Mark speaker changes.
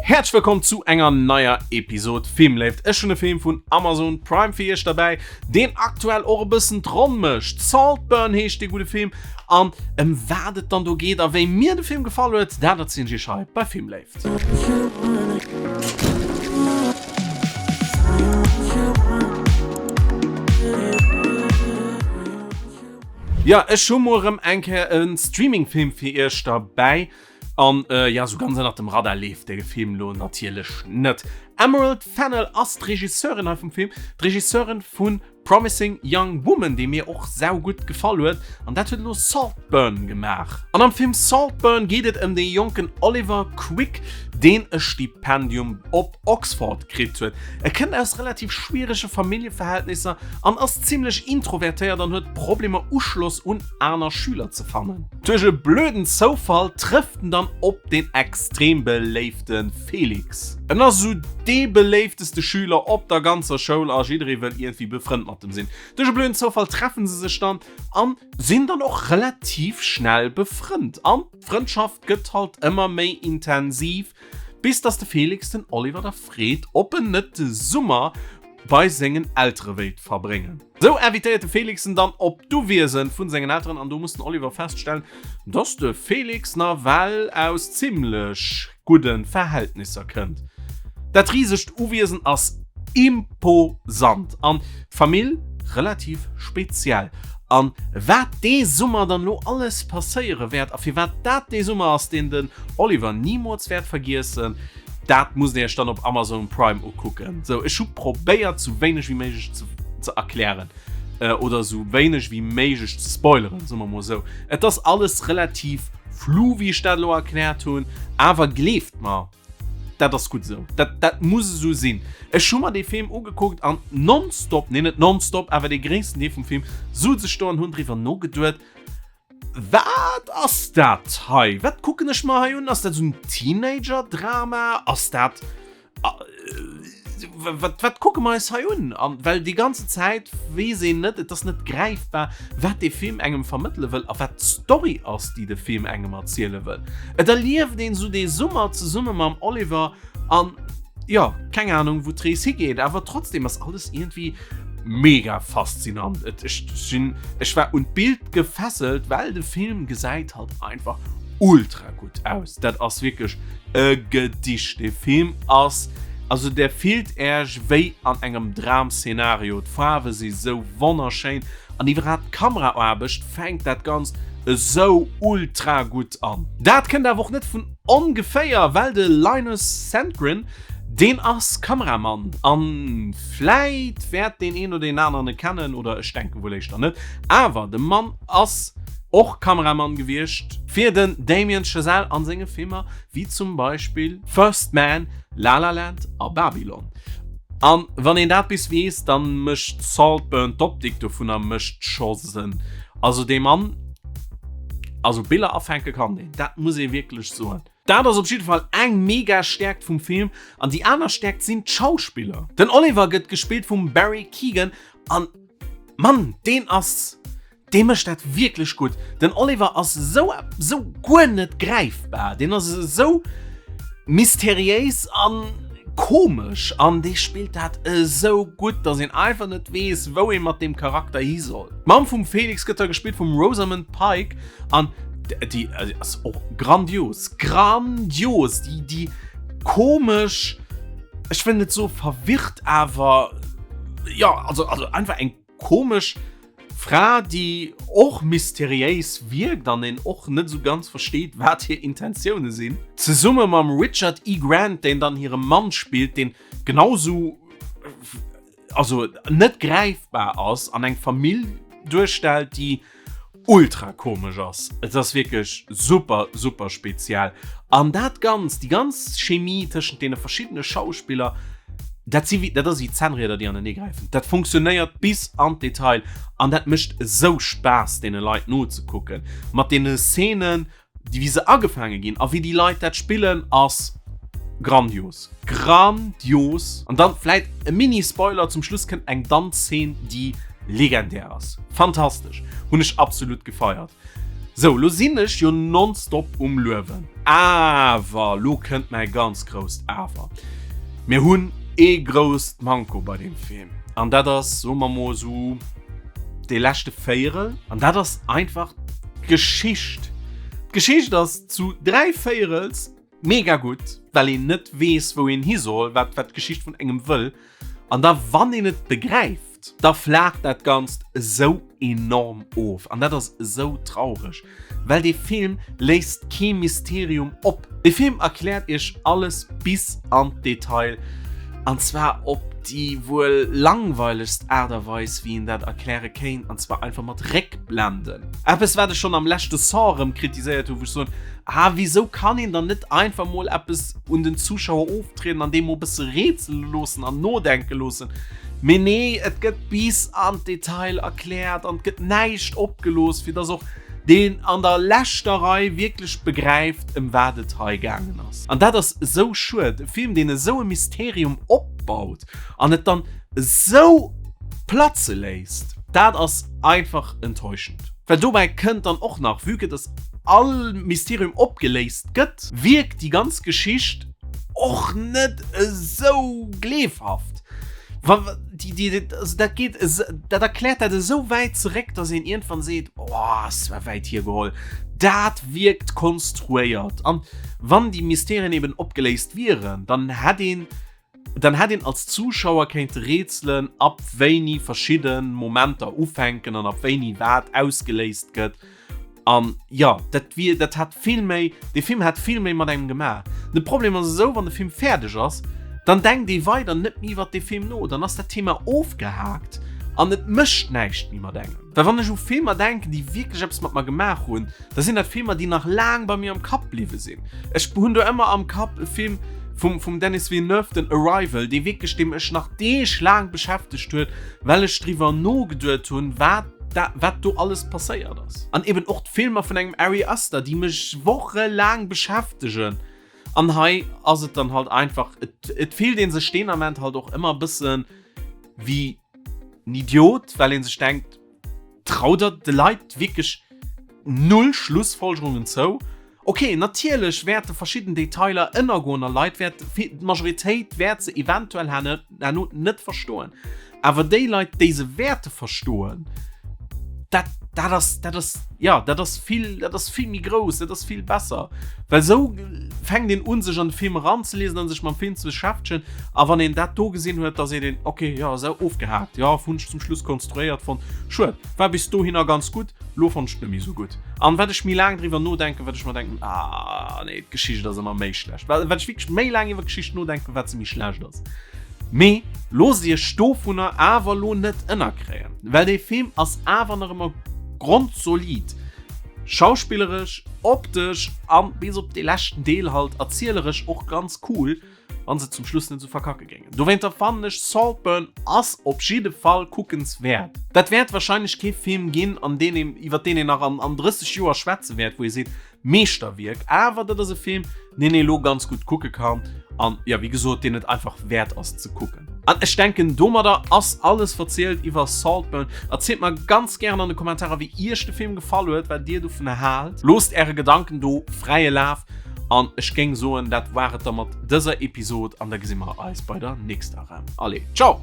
Speaker 1: Häerzlech wëllkomm zu enger neier Episod Filmléift. Ech hunn e Film vun Amazon Prime fir iech derbäi, deen aktuell och e bëssen d'Ronn mécht. Saltburn heescht dee gudde Film an ëm wat et dann do geet a wéi mir de Film gefall huet, dat erzielen ech iech hei bei Filmléift. Jo, ech hu mol erëm eng Kéier e Streaming-Film fir iech derbäi. An jo, sou ganz ënnert dem Radar leeft de Film lo natierlech net. Emerald Fennell ass d'Regisseurin hei vum Film, d'Regisseurin vu Promising Young Woman, dee mir och saugutt gefall huet, an dat huet elo Saltburn gemaach. An am Film Saltburn geet et ëm dee jonken Oliver Quick, deen e Stipendium op Oxford kritt huet. E kënnt aus relativ schwierege Familljeverhältnisser an ass zimmlech introvertéiert an huet Problemer Uschloss un aner Schüler ze fannen. Duerch e blöden Zoufall trëfft en dann op den extrem beléifte Felix. En ass esou dee beléifteste Schüler op der ganzer Schoul a jidderee wëll iergendwéi befrënnt mat em sinn. Duerch e blöden Zoufall treffen se sech dann an sinn dann och relativ schnell befrënnt an d'Frëndschaft gëtt halt ëmmer méi intensiv, bis dass de Felix den Oliver da freet ob en net de Summer bei sengen Eltere wéilt verbréngen. Sou invitéiert de Felix en dann op d'Uwiesen vun sengen Elteren an do muss den Oliver feststellen, dass de Felix nawell aus zimmlech gudden Verhältnisser kënnt. Dat risegt Uwiesen ass imposant an d'Famill relativ speziell. An wat dee Summer dann lo alles passéiere wäert a firwat dat dee Summer ass, deen den Oliver nimools wäert vergiessen, Dat musst dir iech dann op Amazon Prime ukucken. Sou, ech hu probéiert sou wéineg wéi méiglech ze, ze erklären äh, oder sou wéineg wéi méiglech ze spoileren, soe mer mol sou. Et ass alles relativ flou, wéi ech dat elo erkläert hunn, awer gleeft mer, dat ass gutt esou. Dat, dat muss esou sinn. Ech hu mer dee Film ugekuckt an nonstop, nee net nonstop, awer dee gréissten Deel vum Film souz ech do an hunn driwwer nogeduet, Wat ass dat hei? Wat kucken ech mer hei un? Ass dat esou en Teenager-Drama? Ass dat. Wat, wat kucke mer eis hei un? An well déi ganze Zäit weess een net, et ass net gräifbar, wat dee Film engem vermëttele wëll a wat d'Story ass, déi de Film engem erziele wëll. Et erlieft een esou dee Summer zesumme mam Oliver an jo, keng Anung, wou d'Rees higeet, awer trotzdem ass alles iergendwéi mega faszinant. Et, ech sinn, ech war un d'Bild gefesselt, well de Film gesäit halt einfach ultra gutt aus. Dat ass wierklech e Gedicht. De Film ass, also der fillt Äerch wéi an engem Dramszenario. D'Faarwe si sou wonnerschéin an iwwerhaapt d'Kameraaarbecht fänkt dat Ganzt esou ultra gutt an. Dat kënnt awer och net vun ongeféier, well de Linus Sandgren, Deen ass Kameramann an vläit wäert deen een oder deen aneren e kennen, oder ech denken wuel éischter net, awer de Mann ass och Kameramann gewiescht fir den Damien Chazelle an senge Filmer wéi zum Beispill First Man, La La Land a Babylon. An wann een dat bis weess, dann mécht Saltburn, d'Optik dovunner mécht scho Sënn. Also dee Mann, also Biller afänke kann deen, dat muss ee wierklech soen. Dat ass op jidde Fall eng mega Stäerkt vum Film an déi aner Stäerkt sinn d'Schauspiller. Den Oliver gëtt gespillt vum Barry Keoghan an Mann deen ass, dee mécht dat wierklech gutt. Den Oliver ass esou esou guer net gräifbar, deen ass esou mysteriéis an komesch an dee spillt dat esou gutt, dass een einfach net weess wou ee mat deem Charakter hi soll. D'Mamm vum Felix gëtt da gespillt vum Rosamund Pike An déi ass och grandios, grandios, déi, déi komesch, ech wëll net soe verwirrt, awer jo, also, also einfach eng komesch Fra, déi och mysteriéis wierkt an een och net esou ganz versteet, wat hir Intentioune sinn. Zesumme mam Richard E. Grant, deen dann hire Mann spillt, deen genau esou, also net gräifbar ass an eng Famill duerstellt, déi ultra komesch ass. Et ass wierklech super, super speziell. An dat Ganzt, déi ganz Chemie tëschent deene verschiddene Schauspiller, dat si wéi, dat ass wéi Zännrieder, déi anenee gräifen. Dat funktionéiert bis an d'Detail an dat mécht esou Spaass, deene Leit nozekucken. Mat deene Szenen, Déi wéi se agefaange ginn a wéi déi Leit dat spillen ass grandios. Grandios! An dann vläit e Mini-Spoiler, zum Schluss kënnt eng Danz-Szene déi legendär ass. Fantastesch! Hunn ech absolut gefeiert. Sou, lo sinn ech jo nonstop um Luewen. Awer, lo kënnt mäi ganz grousst Awer, Mir hunn ee grousst Manko bei deem Film, an dat ass, soe mer mol esou, dee leschte Véierel, an dat ass einfach d'Geschicht. D'Geschicht ass zu 3 Véierels mega gutt, well een net weess, wou een hi soll, wat wat d'Geschicht vun engem wëll, an da wann een et begräift, da flaacht dat Ganzt esou enorm of an dat ass esou traureg, well dee Film léisst kee Mysterium op. Dee Film erkläert iech alles bis an d'Detail an zwar op déi wuel langweilegst Aart a Weis wéi een dat erkläre kéint, an zwar einfach mat Réckblenden. Eppes wat ech schonn am leschte Saw erëm kritiséiert hu, wou ech soen, ah wisou kann een dann net einfach mol eppes un den Zuschauer oftrieden an dee mol e bësse rätsele loossen an nodenke loossen. Mee nee, et gëtt bis an d'Detail erkläert an et gëtt näischt opgelooss, fir dass och deen an der leschter Rei wierklech begräift, ëm wat et hei gaangen ass. An dat ass esou schued, e Film, deen esou e Mysterium opbaut an et dann esou platze léisst, dat ass einfach enttäuschend. Well dobäi kënnt dann och nach, vue que dass all Mysterium opgeléist gëtt, wierkt déi ganz Geschicht och net esou gleefhaft. Dat geet, dat erkläert dat esou wäit zeréck, dass een iergendwann seet, oh, ass zwar wäit hiergeholl, dat wierkt konstruéiert. An wann déi Mysterien eben opgeléist wieren, dann hätt een, dann hätt een als Zuschauer kéinte rätselen, ab wéini verschidde Momenter ufänken an ab wéini wat ausgeléist gëtt. An jo, dat wier, dat hätt vill méi, dee Film hätt vill méi mat engem gemaach. De Problem ass esou, wann de Film fäerdeg ass, dann denkt ee weider net méi iwwert dee Film no, dann ass dat Thema ofgehaakt an et mécht näischt méi mat engem. Well wann ech u Filmer denken, déi wierklech eppes mat mer gemaach hunn, da sinn dat Filmer, déi nach laang bei mir am Kapp bliwwe sinn. Ech hunn do ëmmer am Kapp e Film vum, vum Denis Villeneuve, den Arrival, dee wierklech, dee mech nach deeglaang beschäftegt huet, well ech driwwer nogeduet hunn, wat da, wat do alles passéiert ass. An eben och d'Filmer vun engem Ari Aster, déi mech wochelaang beschäftegen. An hei ass et dann halt einfach, et, et fillt ee sech deen Ament halt och ëmmer e bësse wéi en Idiot, well ee sech denkt, Traut der de Leit wierklech null Schlussfolgerungen zou? Ok, natierlech wäerte verschidden Detailer ënnergoen a Leit wäert, d'Majoritéit wäert se eventuell herno net verstoen. Awer déi Leit, déi se wäerte verstoen, dat, dat ass, dat ass, jo, dat ass vill, dat ass vill méi grouss, dat ass vill besser. Well esou fänkt een un, sech an de Film eranzeliesen a sech mam Film ze beschäftegen. A wann een dat do gesinn huet, da seet een, ok, jo, esou ofgehaakt, jo, hunn ech zum Schluss konstruéiert fonnt, schued, war bis dohinner ganz gutt. Lo fonnt ech et net méi sou gutt. An wat ech méi laang driwwer nodenken, wat ech mer denken, ah nee, d'Geschicht ass ëmmer méi schlecht. Well wat ech wierklech méi laang iwwer d'Geschicht nodenken, wat se méi schlecht ass. Mee loosst iech dovunner awer lo net ënnerkréien, well dee Film ass awer nach ëmmer grondsolid, schauspilleresch, optesch an bis op dee leschten Deel halt erzieleresch och ganz cool. Wann se zum Schluss net esou verkacke géingen. Dowéinter fannen ech Saltburn ass op jidde Fall kuckenswäert. Dat wäert wahrscheinlech kee Film ginn an deen een, iwwer deen een nach an an 30 Joer schwätze wäert, wou ee seet, Meeschterwierk, awer dat ass e Film, deen ee lo ganz gutt kucke kann an, jo, wéi gesot, deen et einfach wäert ass ze kucken. An ech denken domadder ass alles verzielt iwwer Saltburn. Erzielt mer ganz gären an de Kommentarer wéi iech de Film gefall huet, wat dir dovun haalt. Loosst äre Gedanken do fräie Laf. An ech géing soen, dat war et da mat dëser Episod an da gesi mer eis bei der nächster erëm. Allez, ciao!